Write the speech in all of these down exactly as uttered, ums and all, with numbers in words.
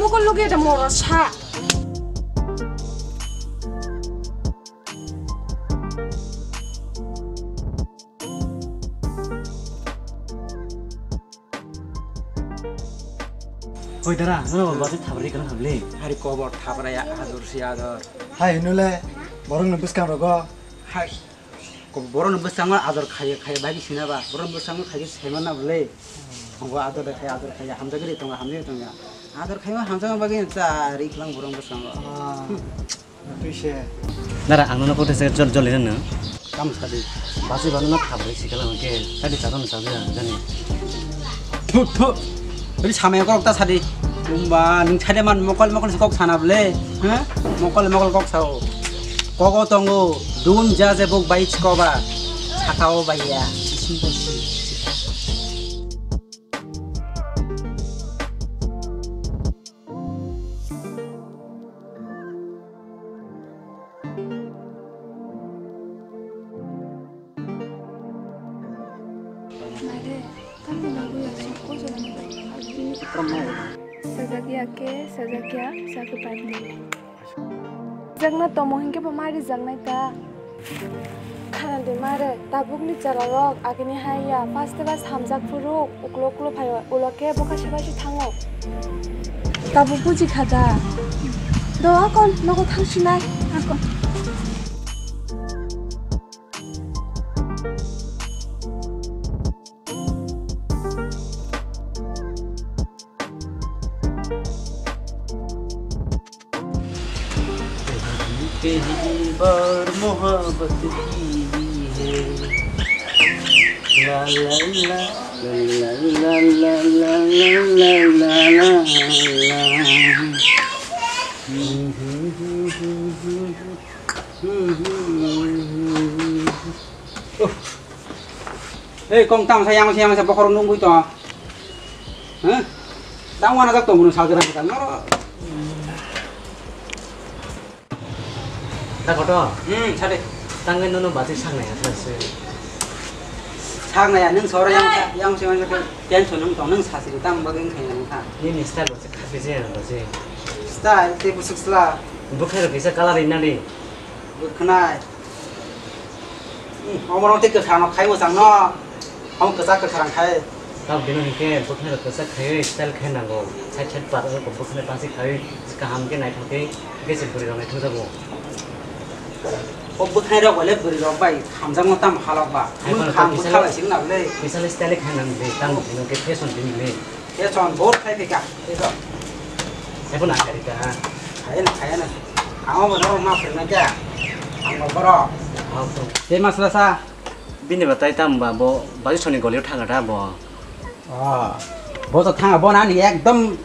Mokol loge da moro sa. Oi dara, nono bati thabri kana thabli. Hari kobor thabra ya, ador si ador. Hai hinule, borok no bwskang rogo. Hai. Ko-, borok no bwskango ador khaiya, khaiya bai sina ba. Borok no bwskango khaiya saiman na bole. Tongo ador da khaiya, ador khaiya, hamjagri tongo, hamjagri tongo. Ador khaiya hamjagma bagwi cha ri khlang borok no bwskango. Ah. Hmm. Twi se. Dara, ang nono kote se jol, jol ino no. Kam sadi. Basi bano no khabri sikala hwnkhe, sadi charo no chabi ang jani. Thu, thu. Bini samaya korok ta sadi. Umba, nwng sadi man mokol, mokol se kok sana bole. Ha? Mokol, mokol kok sao. Kogo tongo, dun ja je bok bai chikoba. Sakao bai ya. Bising bai si. Mare, tamo nangwi aswk kojol ni bai? Sajak ya ke, sajak ya, sakhe pai di. Jakna tomo hinkhe bo mari jaknai ta. Khana de mare, tabukni chwrairok agini hai ya, first class hamjak phuru uklo uklo phaio, ulo khe bwkha se bai se thango. Tabuk buji kha da. Do akon nogo thang sinai, akon. पहली बार मोहब्बत की है। ला ला ला, ला ला ला। Uff. Hei, kong tamo sa yang sa yang sa bokhorok nungwi tong. Hah? Tamo wana jak tong, bono sajra kita. Noro. Da koto? Hmm, sade. Tangwi nono bati saknai asa se. Saknai ya, nung soro yang sa, yang sa yang sa tension nung tong, nung sasiri tamo bagwi wngkha yang kha. Nini style bo se khapi se yang bo se. Style, tei busuk sla. Bwkhai rok kisa color rinani. Bwkhnai. Hmm, omo rok tei kwkhwrang no khai bwsang no. Omo kwchak kwkhwrang khai. Tabuk bini hinkhe bwkhnai rok kwchak khaiwi style khai nango. Side side par rok bwkhnai pansi khaiwi kaham khe naithok khe, khe se bwrwi rok naithok jago. O bwkhnai rok bai le bwrwi rok bai hamjakma tamo halok ba. Hai mano. Bwkhang kisa bwkha lai sing na le. Kisa le style khai nang le, tamo bini khe fashion bini le. Fashion board khai phika. Eko. Eko na kari ka. Khai na, khai na. Ang bo no ma phirna kya. Ang bo boro. Tei masla sa. Bini batai tam ba bo baju soni golio thanga ta bo. Ah. Bo to thanga bo na ni ekdom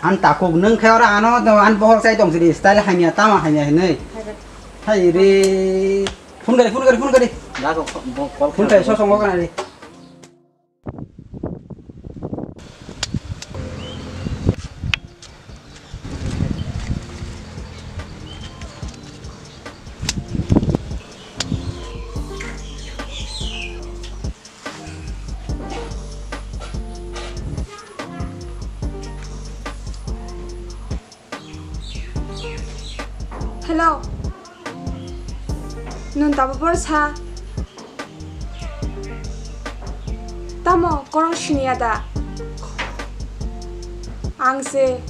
an takuk nung khe ora ano to an bohor sai tong sidi style hamya tama hamya hinui. Hai re. Phone kari, phone kari, phone kari. Da ko bo call. Phone kari, so songo kana re. Hello. Nwng tabuk boro sa? Tamo korong siniya da? Ang se.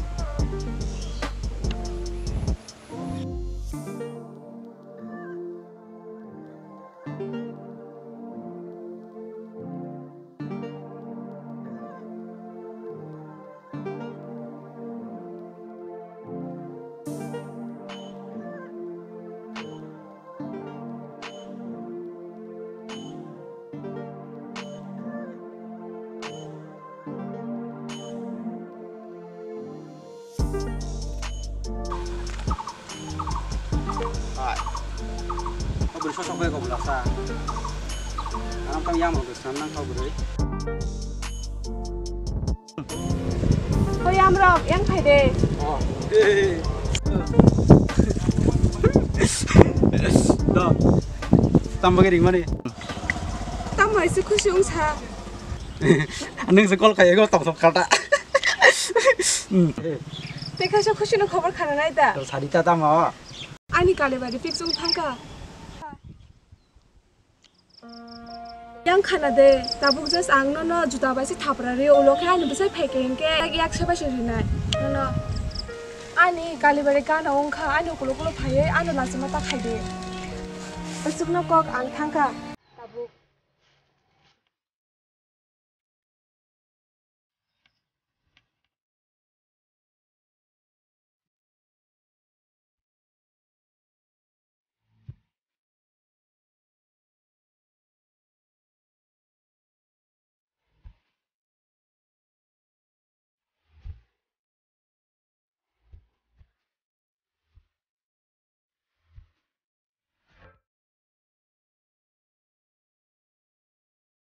Hai. O bwrwi sosok bai kobla sa. Ang tang yang rok swnam nang kha bwrwi. O yang rok yang phai de. Oh. Do. Tam bagwi ring mani. Tam bai se khusi wng sa. Nung se call khai go tong sok kata. Hmm. Tei kaisa khusi no khobor khana nai da. To sadi ta tamo. Ani Kalibari fix wng thangkha. Yang khana de, tabuk just ang nono juta bai se thapra ri, ulo khe ani bwsai phai khe hinkhe yak se bai se rinai. Nono ani Kalibari gana wngkha, ani ukulo ukulo phaiwi ano lachima ta khai de. Aswkno kok ang thangkha.